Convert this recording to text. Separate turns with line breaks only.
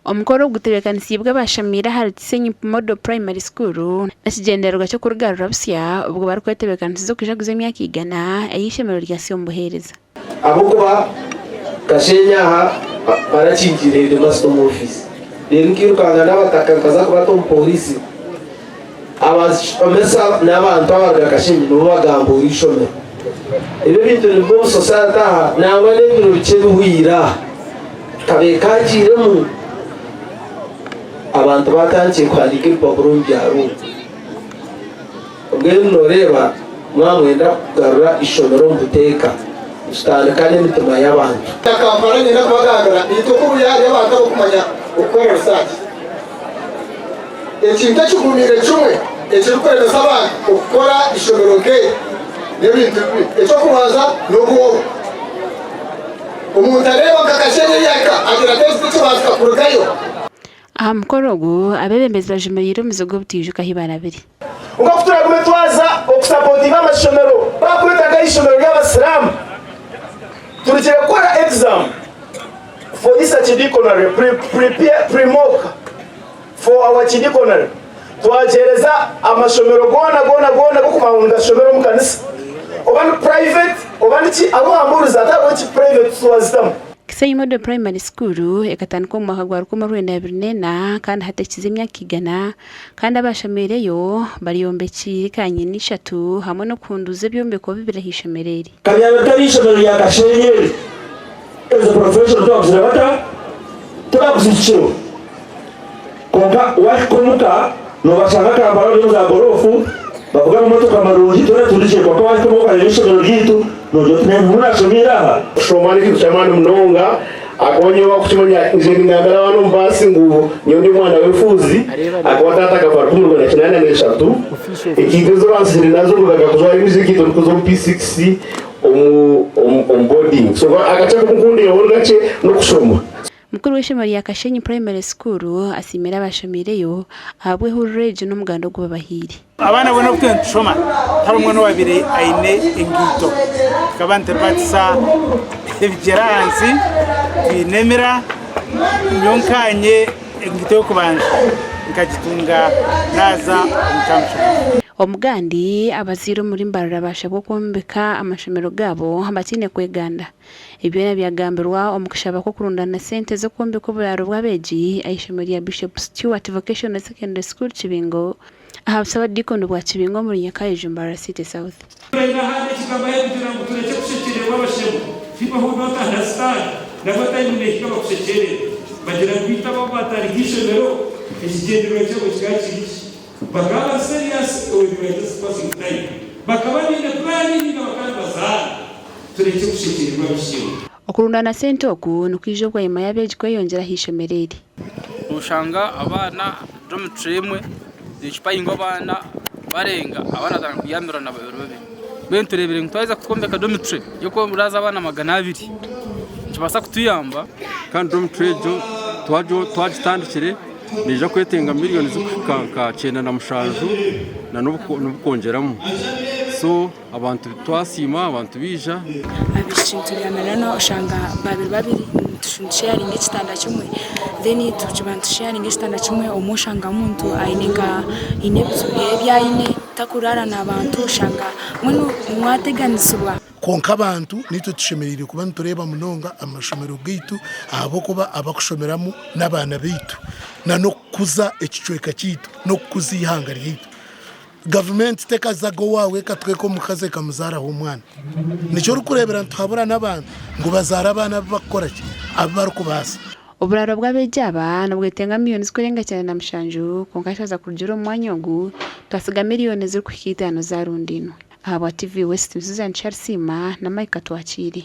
Omukoro ogu gutebeekanisiibwe abashomiire ahari Kisenyi Model Primary School n'ekigyendererwa ky'okurigarura busya obwo barikwetebeekanisiza okujaguza emyaka eigana ey'eishomero ryasya omu buheereza.
Ahabw'okuba Kashenyi aha barakingiire headmaster omu ofiisi reero nkairukanga n'abataka nkaza kubata omu pooriisi. Abashomesa n'abantu abaruga Kashenyi nibo bagambuura eishomero. Ebi ebintu nibiba omu society aha nangwa n'ebiro bikye ebihweire aha kabaire kagiiremu abantu batandikire kuhandiika ebipapura omu byaro omu. Mbwenu nooreeba mwamwenda kugarura eishomero omu buteeka, nikitandika n'emitima y'abantu.
Kampala niinyenda kubagambira itwe ku buri hariyo abantu abarikumanya okukora research. Ekintu ekigumiire kimwe ekirikuremesa abantu okukora eishomero nk'eri n'ebintu bibiri. Eky'okubanza n'obwoba. Omuntu areeba nka Kashenyi ei yahika agira ati eki tikibaasika kurugayo.
Aha mukoro ogu, abeebembezi bajumiriire omuze gw'obutaijuka ahi barabire.
Nk'oku turagume twaza okusapotinga amashomero bakweta nk'eishomero ry'abasiraamu turugire kukora exam for this archidiaconary pre-mock for our archidiaconary twagyereza amashomero goona goona goona g'okumanya ngu nigashomera omu kanisa oba ni private oba niki ahu wambuurize hati ahabw'enki private twazitamu.
Kisenyi Model Primary School ekatandikwa omu mwaka gwa 1904 kandi hati ekize emyaka igana kandi abashomiireyo baryombekiire kanyina ishatu hamwe n'okuhunduuza ebyombeko bibiri aha ishomero eri.
Kabyaba ritari ishomero rya Kashenyi eri, ezo profession tibakuzire bata? Tibakuzihikirwe. Kwonka wahika omuka nobashanga Kampala bari omu za gorofu bavuga amamotoka marungi twena turi gye kwonka wahika omuka okareeba ishomero ryaitu nogira oti nainye niho nashomiire aha?
Kushoma n'ekintu ky'amaani munonga ahakuba nyowe wakukimanya nje ningambira abaana omu baasi ngu nyowe ndi omwana w'efuuzi ahakuba taata akafa 1983 enkaito ezi bansigire nazo ndugaga kujwara endiijo enkaito ndikuza omu P6 omu omu boarding so akakye aku nkundireho ni kakye n'okushoma.
Mukuru w'eishomero rya Kashenyi Primary School asiimire abashomiireyo ahabw'ehururu egi n'omuganda ogu babahaire.
Abaana boona obu twena nitushoma tihariho omwana owaabaire aine engaito. Tukaba nituribatisa ebigyere ahansi twine emira. Nyowe nkaanye engaito y'okubanza nkagitunga naaza omu kyamushana.
Omugandi, abazaire omuri Mbarara baashabwa okwombeka amashomero gaabo bataine kweganda. Ebi byona byagambirwa omu kushaba kw'okurundaana sente z'okwombeka oburaaro bw'abeegi aha ishomero rya Bishop Stuart Vocational Secondary School Kibingo aha busabadiikoni bwa Kibingo omuri Nyakaijo, Mbarara City South.
Mbwenu ahandi ekigambo ahi kugira ngu turekye kushekyererwa abashema, people who don't understand, nabo time nehika bakushekyerere. Bagira ngu itwe ababu batandika eishomero, ekigyendererwa kyabo kikaba kiri ki? Bakaba bari serious or they were just passing time? Bakaba baine plan ninga bakaba nibazaana? Turekye kushekyererwa abishemwe.
Okurundaana sente oku nikwija bwanyima y'abeegi kweyongyera aha ishomero eri.
Noshanga abaana dormitory emwe nekipainga abaana barenga abaana batandika kuyambirana babiri babiri. Mbwenu tureebire ngu twaheza kwombeka dormitory y'okuraaza abaana 200 nikibaasa kutuyamba.
Kandi dormitory egyo twagitandikire neija kwetenga miriyoni zirikuhika nka 97 n'obukwongyeramu. So Abantu twasiima abantu baija.
Abaishiki nitubyamira oshanga babiri babiri nitusheyaringa ekitanda kimwe then tukiba nitusheyaringa ekitanda kimwe obumwe oshanga omuntu aine nka haine ebizibu byeye ebi aine takuraara n'abantu oshanga mbwenu mwateganisibwa.
Kwonka abantu naitwe tushemereire kuba nitureeba munonga amashomero gaitu ahabw'okuba abakushomeramu n'abaana baitu n'okukuza ekicweka kyaitu n'okukuza eihanga ryaitu. Gavumenti tekazaga owaawe ekatweka omukazi ekamuzaaraho omwana. Nikyo orikureebera nituhabura n'abantu ngu bazaare abaana abu barikukora ki? Abu barikubaasa.
Oburaaro bw'abeegi aba nibwetenga miriyoni zirikurenga 97 kwonka twaza kurugira omu mwanya ogu twasiga miriyoni ezirikuhika itaano zaarundainwe. Ahabwa TV West, Susan Kyarisiima na Mike Katwakiire.